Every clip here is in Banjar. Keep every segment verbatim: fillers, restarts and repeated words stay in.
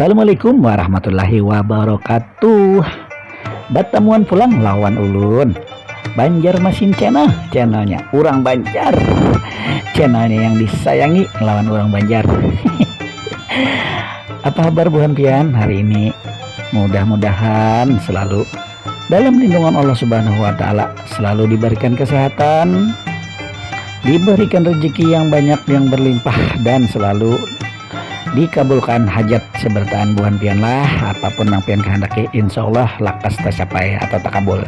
Assalamualaikum warahmatullahi wabarakatuh. Batamuan pulang lawan ulun, Banjarmasin Channel, channelnya urang Banjar, channelnya yang disayangi lawan urang Banjar. Apa habar buhan pian hari ini? Mudah-mudahan selalu dalam lindungan Allah Subhanahu wa Ta'ala, selalu diberikan kesehatan, diberikan rezeki yang banyak, yang berlimpah, dan selalu dikabulkan hajat seberataan buhan pian lah. Apapun yang pian kehendaki, insya Allah lakas tercapai atau terkabul.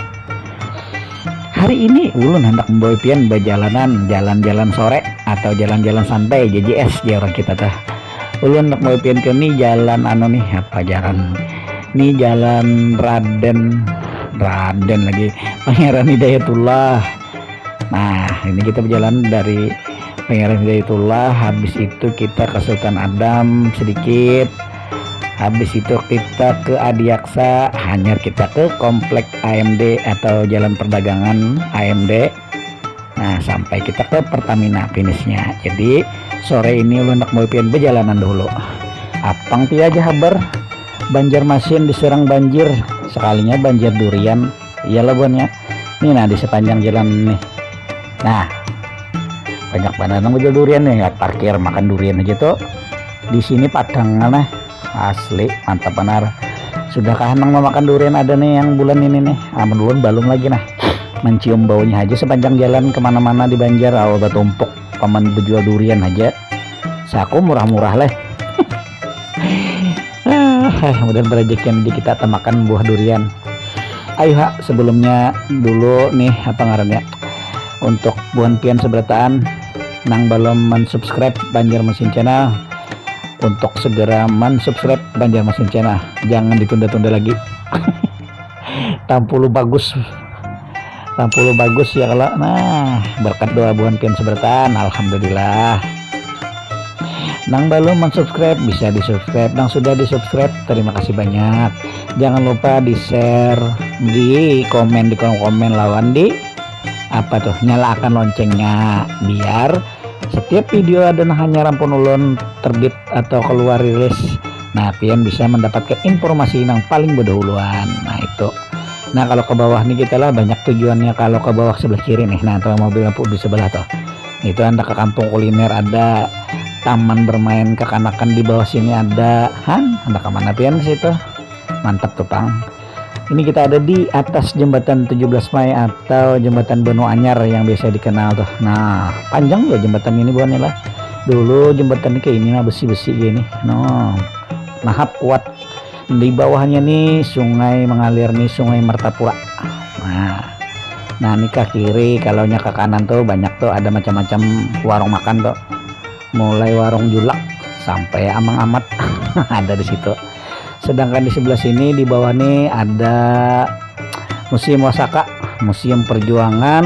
Hari ini ulun hendak membawa pian berjalanan, jalan-jalan sore atau jalan-jalan santai, J J S ya orang kita tuh. Ulun hendak membawa pian ke ni jalan anu nih, apa jalan? Ni jalan Raden, Raden lagi, Pangeran Hidayatullah. Nah, ini kita berjalan dari Pangeran Hidayatullah, habis itu kita ke Sultan Adam sedikit, habis itu kita ke Adiaksa, hanyar kita ke komplek A M D atau jalan perdagangan A M D. Nah, sampai kita ke Pertamina finishnya. Jadi sore ini ulun nak bawa pian berjalanan dulu. Apang tia aja habar, Banjarmasin diserang banjir, sekalinya banjir durian. Iyalah buannya. Nih nah, di sepanjang jalan nih. Nah, banyak banget nang jual durian nih, ya, parkir makan durian aja tuh. Di sini Padang nah, asli mantap benar. Sudahkah nang memakan durian ada nih yang bulan ini nih? Amun ulun belum lagi nah. Mencium baunya aja sepanjang jalan kemana-mana di Banjar, awal batumpuk paman berjual durian aja. Saku murah-murah leh. Ah, mudah rezekian aja kita temakan buah durian. Ayo ha, sebelumnya dulu nih, apa ngarannya, untuk buhan pian seberataan nang belum mensubscribe Banjarmasin Channel, untuk segera mensubscribe Banjarmasin Channel, jangan ditunda-tunda lagi. Tampulu bagus, tampulu bagus ya kalau. Nah, berkat doa buhan pian seberataan, alhamdulillah. Nang belum mensubscribe bisa di-subscribe, nang sudah di-subscribe terima kasih banyak. Jangan lupa di-share, di komen, di kolom komen lawan di apa tuh, nyalakan loncengnya biar setiap video ada nang hanyar ampun ulun terbit atau keluar rilis, nah pian bisa mendapatkan informasi yang paling berdahuluan. Nah itu. Nah kalau ke bawah nih kita lah banyak tujuannya, kalau ke bawah sebelah kiri nih, nah tuh mobil lampu di sebelah tuh. Itu anda ke kampung kuliner, ada taman bermain kekanakan di bawah sini ada. Han, anda kemana pian ke situ? Mantap tuh pang. Ini kita ada di atas jembatan tujuh belas Mei atau jembatan Benua Anyar yang biasa dikenal tuh. Nah, panjang ya jembatan ini bukannya lah. Dulu jembatan ini kayak ini nah, besi-besi gini. No, nahap kuat. Di bawahnya nih sungai mengalir nih, Sungai Martapura. Nah, nah ini ke kiri, kalau nya ke kanan tuh banyak tuh ada macam-macam warung makan tuh. Mulai warung julak sampai Amang Amat ada di situ. Sedangkan di sebelah sini di bawah nih ada Museum Wasaka, Museum Perjuangan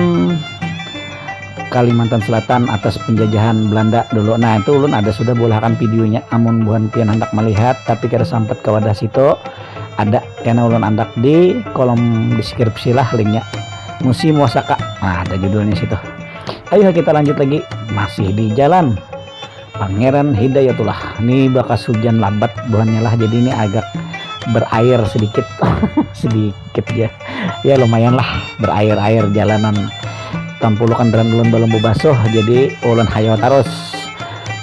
Kalimantan Selatan atas penjajahan Belanda dulu. Nah, itu ulun ada sudah bolahakan videonya. Amun buhan pian hendak melihat tapi kada sampat ke wadah situ, ada kena ulun andak di kolom deskripsi lah linknya. Museum Wasaka. Nah, ada judulnya situ. Ayo kita lanjut lagi. Masih di jalan Pangeran Hidayatullah. Ini bakas hujan labat buhannya lah, jadi ini agak berair sedikit. Sedikit ya. Ya lumayan lah, berair-air jalanan. Tampulu kendaraan ulun belum bebasuh, jadi ulun hayo terus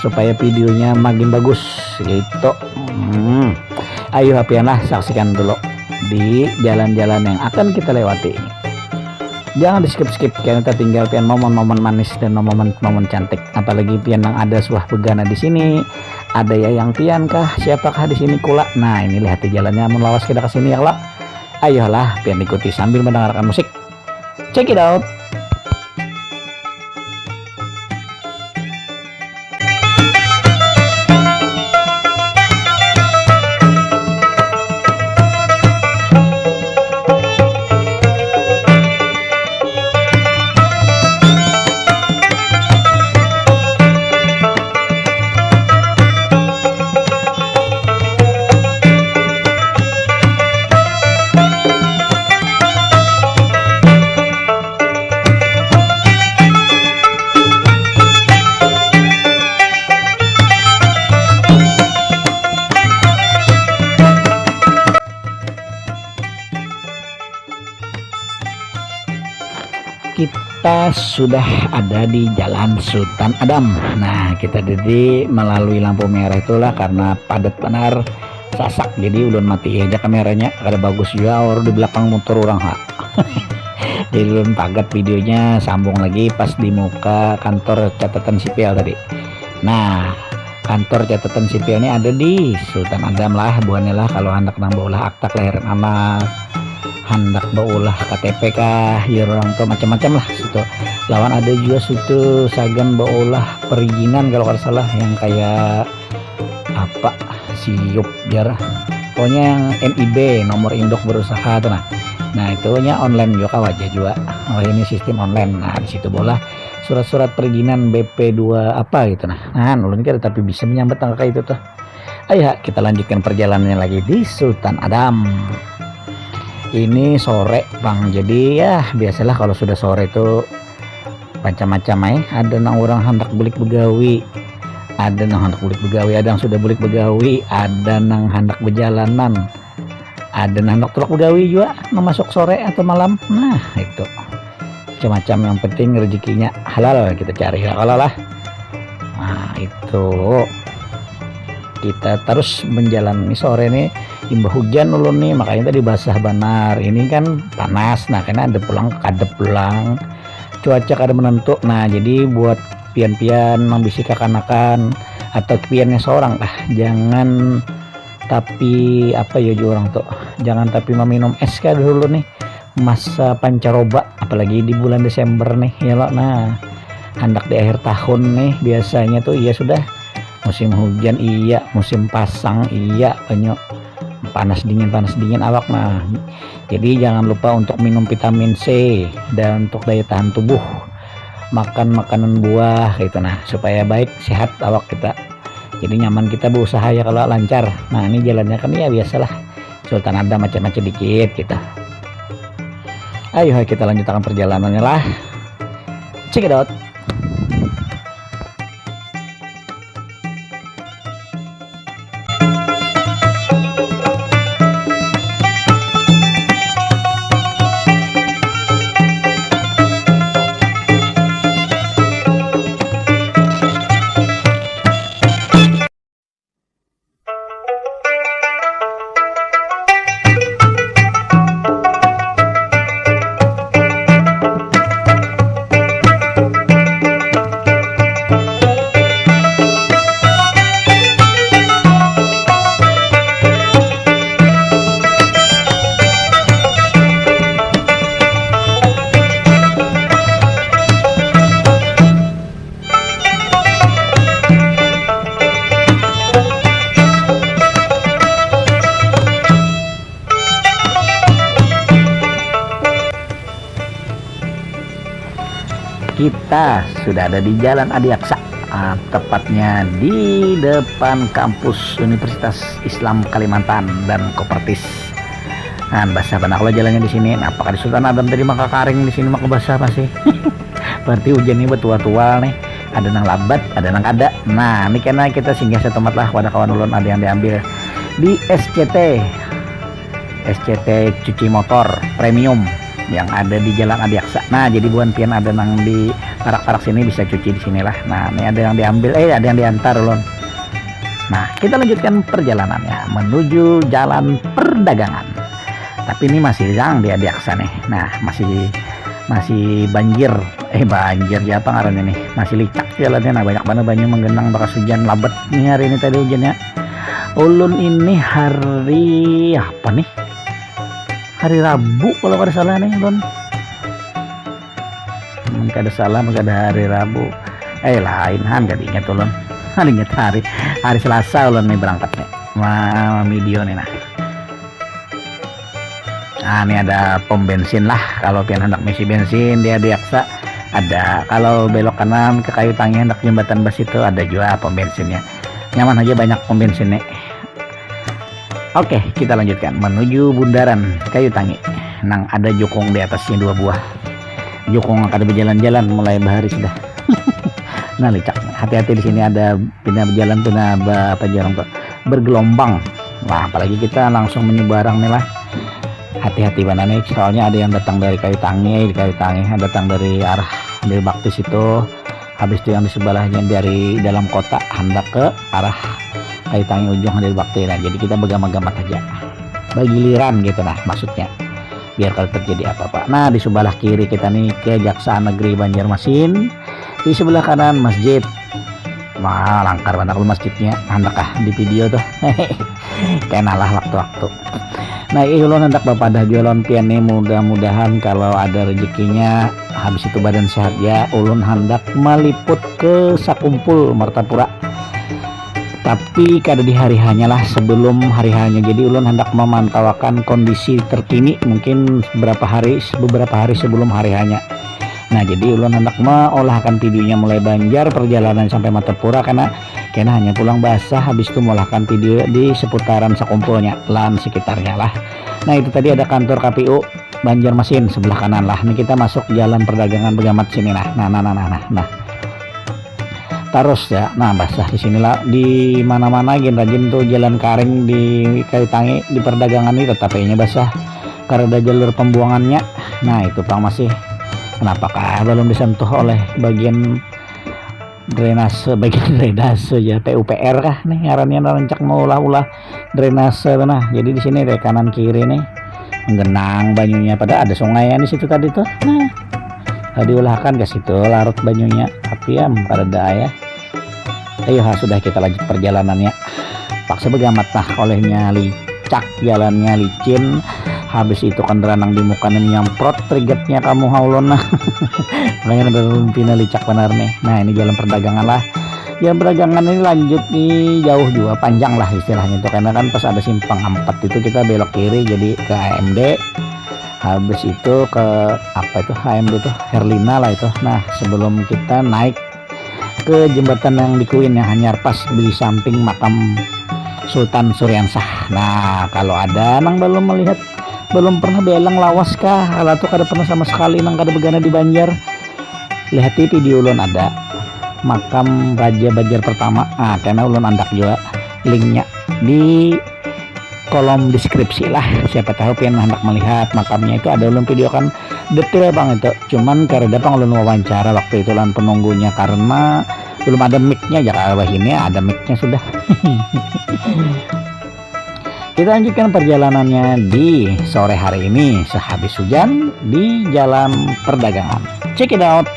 supaya videonya makin bagus gitu. Hmm. Ayo pian lah saksikan dulu di jalan-jalan yang akan kita lewati ini. Jangan di skip-skip, karena tertinggal pian momen-momen manis dan momen-momen cantik. Apalagi pian yang ada suah begana di sini, ada ya yang pian kah, siapakah di sini kula. Nah, ini lihat di jalannya, mun lawas kita ke sini ya kula. Ayolah, pian ikuti sambil mendengarkan musik. Check it out. Kita sudah ada di Jalan Sultan Adam. Nah, kita tadi melalui lampu merah itulah karena padat benar, sasak. Jadi ulun mati aja kameranya, kada bagus juga orang di belakang motor orang ha. Jadi ulun pagat videonya, sambung lagi pas di muka kantor catatan sipil tadi. Nah, kantor catatan sipil ini ada di Sultan Adam lah, buahnya lah kalau hendak nang baulah akta kelahiran anak, hendak baulah K T P kah, ya orang tuh macam-macam lah situ. Lawan ada juga situ sagan baulah perizinan kalau kada salah, yang kayak apa, siup jar, pokoknya yang N I B, nomor induk berusaha tuh nah. Nah, itunya online juga kawa aja juga. Oh, ini sistem online. Nah, di situ baulah surat-surat perizinan B P dua apa gitu nah. Nah, ulun kira tapi bisa menyambat tangga kayak itu tuh. Ayo, kita lanjutkan perjalanannya lagi di Sultan Adam. Ini sore, Bang. Jadi ya biasalah kalau sudah sore itu macam-macam ai. Ada nang orang hendak bulik begawi, ada nang hendak bulik begawi, ada yang sudah bulik begawi, ada nang hendak berjalanan, ada nang hendak tulak begawi juga, memasuk sore atau malam. Nah, itu macam-macam, yang penting rezekinya halal kita cari ya kalau lah. Nah, itu kita terus menjalani sore nih, imbah hujan ulun nih, makanya tadi basah banar. Ini kan panas, nah karena ada pulang kadep pulang, cuaca kada menentu. Nah, jadi buat pian-pian yang bisi kakanakan atau piannya seorang lah, jangan tapi apa ya orang tuh, jangan tapi meminum es kah dulu nih, masa pancaroba, apalagi di bulan Desember nih ya lo. Nah, hendak di akhir tahun nih biasanya tuh ya sudah musim hujan iya, musim pasang iya, banyak panas dingin panas dingin awak. Nah, jadi jangan lupa untuk minum vitamin C dan untuk daya tahan tubuh, makan makanan buah gitu nah supaya baik sehat awak kita, jadi nyaman kita berusaha ya kalau lancar. Nah, ini jalannya kan ya biasalah, Sultan Adam macam-macam dikit kita. Ayo kita lanjutkan perjalanannya lah. Check it out. Kita sudah ada di Jalan Adiaksa, ah, tepatnya di depan kampus Universitas Islam Kalimantan dan Kopertis. Nah, basah benar kalau jalannya di sini. Nah, apakah di Sultan Adam tadi maka karing, di sini maka basah masih? Berarti hujan ini betua-tua nih. Ada nang labat, ada nang kada. Nah, ini kena kita singgah setempat lah pada kawan ulun, ada yang diambil di S C T. S C T cuci motor premium yang ada di Jalan Adiaksa. Nah, jadi buan pian ada nang di parak-parak sini bisa cuci di sinilah. Nah, ini ada yang diambil, eh ada yang diantar ulun. Nah, kita lanjutkan perjalanannya menuju jalan perdagangan. Tapi ini masih jang di Adiaksa nih. Nah, masih masih banjir. Eh, banjir ya apa ngarannya nih? Masih licak jalannya. Nah, banyak banget banyu menggenang bekas hujan labat nih hari ini tadi hujannya. Ulun ini hari apa nih? Hari Rabu kalau kada salah nih, ulun. Hmm, kada salah, kada hari Rabu. Eh, lain han, kada ingat ulun. Kada ingat hari. Hari Selasa ulun nih berangkat nih. Ma video nih nah. Nah, ini ada pom bensin lah. Kalau pian hendak misi bensin, dia diaksa ada. Kalau belok kanan ke Kayu Tangi, hendak jembatan bas itu, ada juga pom bensinnya. Nyaman aja, banyak pom bensin nih. Oke, kita lanjutkan menuju bundaran Kayu Tangi. Nang ada jukung di atasnya dua buah. Jukung kada berjalan-jalan mulai bahari sudah. Nah, licak. Hati-hati di sini ada pina berjalan, pina ba-, apa jarang tuh, bergelombang. Nah, apalagi kita langsung menyeberang nih lah. Hati-hati banar nih, soalnya ada yang datang dari Kayu Tangi, di Kayu Tangi, datang dari arah Deli Bakti situ. Habis itu yang di sebelahnya dari dalam kota, handak ke arah Kayu Tangi ujung Deli Bakti. Nah, jadi kita begamat-gamat aja. Bagiliran gitu nah maksudnya. Biar kada terjadi apa-apa. Nah, di sebelah kiri kita nih Kejaksaan Negeri Banjarmasin. Di sebelah kanan masjid. Wah, langkar banar lu masjidnya. Handak kah di video tuh? Kenalah waktu-waktu. Nah, ih, ulun handak bapadah jua lawan pian nih, mudah-mudahan kalau ada rezekinya, habis itu badan sehat ya, ulun handak meliput ke Sakumpul, Martapura. Tapi kada di hari hanya lah, sebelum hari hanya. Jadi ulun handak memantauakan kondisi terkini, mungkin berapa hari, beberapa hari sebelum hari hanya. Nah, jadi ulun handak meolahakan videonya mulai Banjar, perjalanan sampai Martapura, karena kena hanya pulang basah, habis itu meolahakan video di seputaran Sakumpulnya, lan sekitarnya lah. Nah, itu tadi ada kantor K P U Banjarmasin sebelah kanan lah. Ini kita masuk jalan perdagangan begamat sini nah. Nah, nah, nah, nah, nah. Nah. Terus ya, nah, basah di sinilah, di mana-mana gin rajin tuh jalan karing di Kayu Tangi, di perdagangan ini tetap aja basah. Karena ada jalur pembuangannya. Nah, itu pang masih, kenapakah belum disentuh oleh bagian drainase, bagian drainase ya, P U P R kah nih ngarannya, rancak maulah-ulah drainase tuh nah. Jadi di sini deh, kanan kiri nih menggenang banyunya, padahal ada sungai yang di situ tadi tuh. Nah, kalau diulahkan ke situ larut banyunya, tapi ya kada ada ya. Ayo ha, sudah, kita lanjut perjalanannya. Paksa begamat nah, olehnya licak, jalannya licin. Habis itu kendaraan yang di muka nih menyemprot, trigetnya kamu haulon nah. Makanya kendaraan pina licak benar nih. Nah, ini jalan perdagangan lah. Jalan perdagangan ini lanjut nih, jauh juga, panjang lah istilahnya itu, karena kan pas ada simpang empat itu kita belok kiri jadi ke A M D. Habis itu ke apa itu, H M D tuh, Herlina lah itu. Nah, sebelum kita naik ke jembatan yang di Kuin yang hanyar pas di samping makam Sultan Suriansah. Nah, kalau ada nang belum melihat, belum pernah belang lawas kah, kalau tuh kada pernah sama sekali nang kada begana di Banjar, lihati video ulun ada makam Raja Banjar pertama. Ah, karena ulun andak juga linknya di kolom deskripsi lah. Siapa tahu pian hendak melihat makamnya itu, ada ulun videokan detail pang itu. Cuman kareda pang ulun wawancara waktu itu lawan penunggunya karena belum ada mic-nya aja, kalau wahini ada mic-nya sudah. Kita lanjutkan perjalanannya di sore hari ini sehabis hujan di jalan perdagangan. Check it out.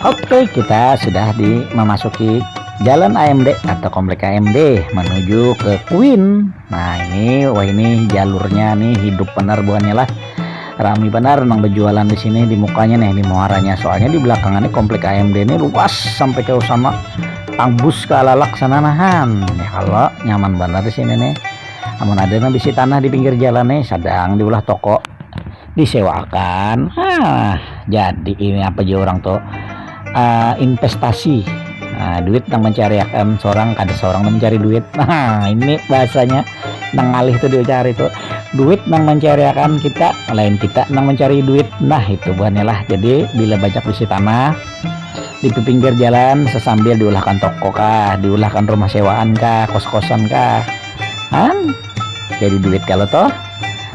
Oke, kita sudah di memasuki jalan A M D atau komplek A M D menuju ke Queen. Nah, ini, wah, ini jalurnya nih hidup benar buhannya lah. Rami benar nang berjualan di sini, di mukanya nih, di muaranya. Soalnya di belakangnya komplek A M D ini luas sampai ke sana, tambus ke alalak sana nahan. Ya, kalau nyaman benar di sini nih. Amun ada nang bisi tanah di pinggir jalan nih, sadang diulah toko, disewakan. Hah, jadi ini apa juga orang tuh, eh, investasi. Nah, duit nang mencariakan seorang, kada seorang nang mencari duit. Nah, ini bahasanya nang ngalih tuh dicari tuh. Duit nang mencariakan kita, lain kita nang mencari duit. Nah, itu buhannya lah. Jadi bila banyak bisi tanah di pinggir jalan, sesambil diulahkan toko kah, diulahkan rumah sewaan kah, kos-kosan kah, kan jadi duit kalau toh.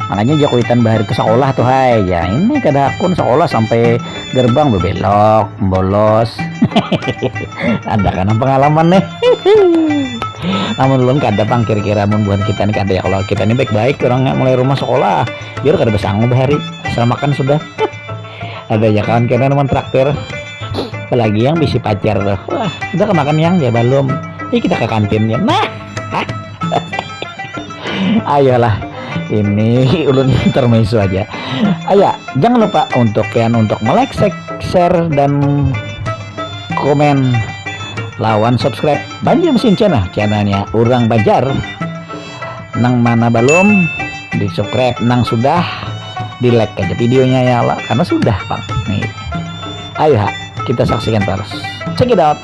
Makanya Jokowi tan bahari itu sekolah tuh, hai. Ya, ini kada hakun sekolah sampai gerbang berbelok, bolos. Ada kan pengalaman nih? Namun ulun kada pang, kira-kira mun buhan kita nih kada ya, kalau kita nih baik-baik orangnya, mulai rumah sekolah biar kada besangu bahari, asal makan sudah. Ada ya kawan kena teman traktir, apalagi yang bisi pacar tuh, wah, kita ke makan yang ya belum, ini kita ke kantin ya, nah. Ayolah, ini ulun intermezzo aja. Ayo, jangan lupa untuk pian untuk melike, share, dan komen lawan subscribe Banjar Mesin Channel, channelnya orang Banjar. Nang mana belum di subscribe, nang sudah di like aja videonya ya lah, karena sudah pang nih. Ayo ha, kita saksikan terus, check it out.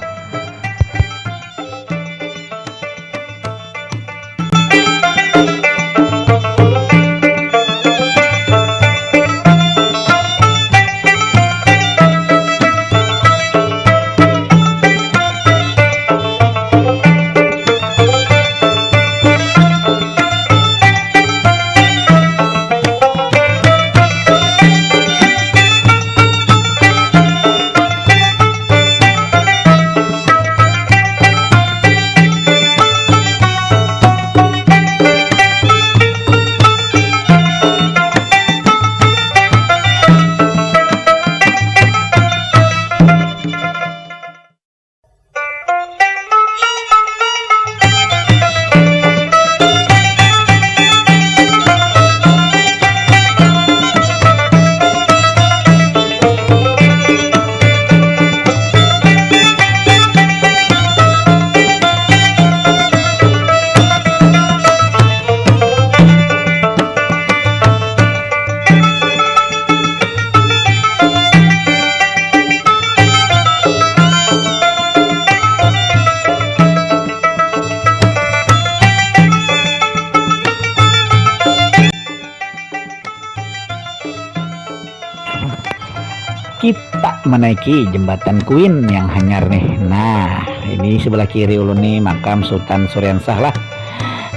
Kita menaiki jembatan Kuin yang hanyar nih. Nah, ini sebelah kiri ulun nih makam Sultan Suriansah lah.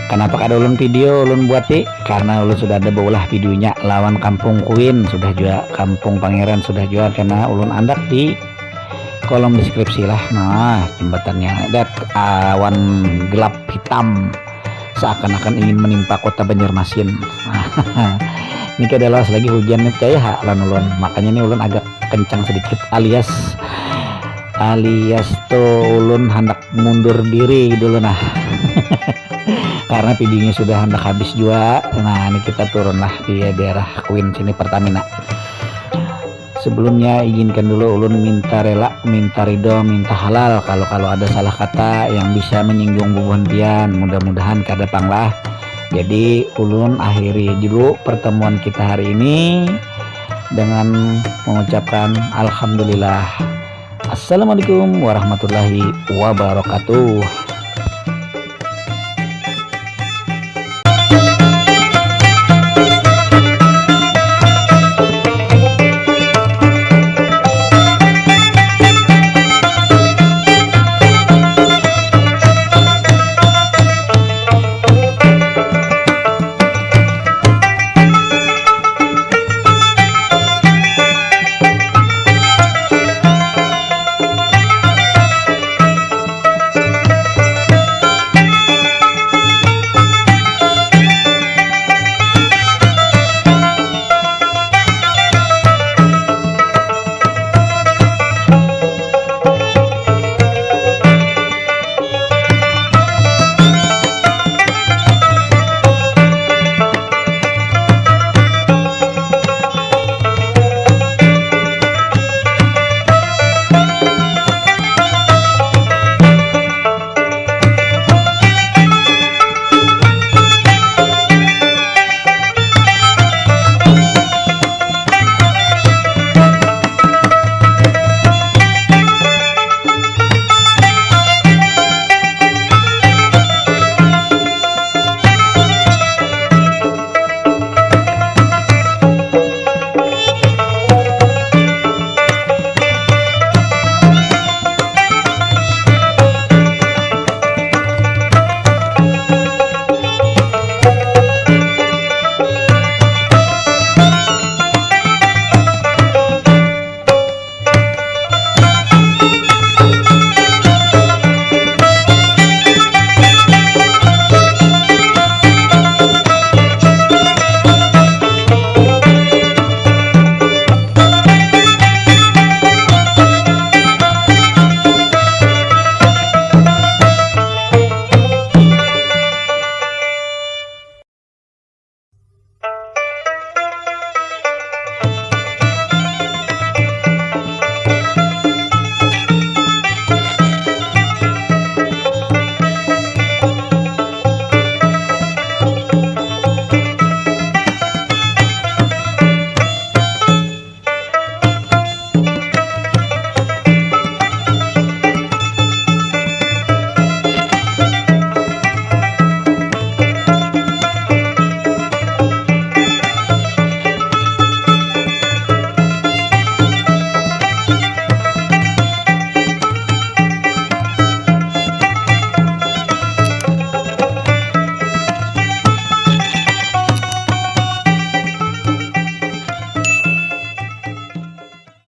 Kenapa kada ulun video, ulun buat nih? Karena ulun sudah ada baulah videonya lawan Kampung Kuin, sudah juga Kampung Pangeran, sudah juga kena ulun andak di kolom deskripsi lah. Nah, jembatannya ada awan gelap hitam seakan-akan ingin menimpa kota Banjarmasin. Ini kada lawas lagi hujan nih, percaya ha lan ulun. Makanya nih ulun agak kencang sedikit alias alias tuh ulun hendak mundur diri dulu nah. Karena videonya sudah hendak habis juga. Nah, ini kita turunlah di daerah Queen sini, Pertamina. Sebelumnya izinkan dulu ulun minta rela, minta ridho, minta halal kalau kalau ada salah kata yang bisa menyinggung bubuhan pian. Mudah-mudahan kada pang lah. Jadi ulun akhiri dulu pertemuan kita hari ini dengan mengucapkan alhamdulillah. Assalamualaikum warahmatullahi wabarakatuh.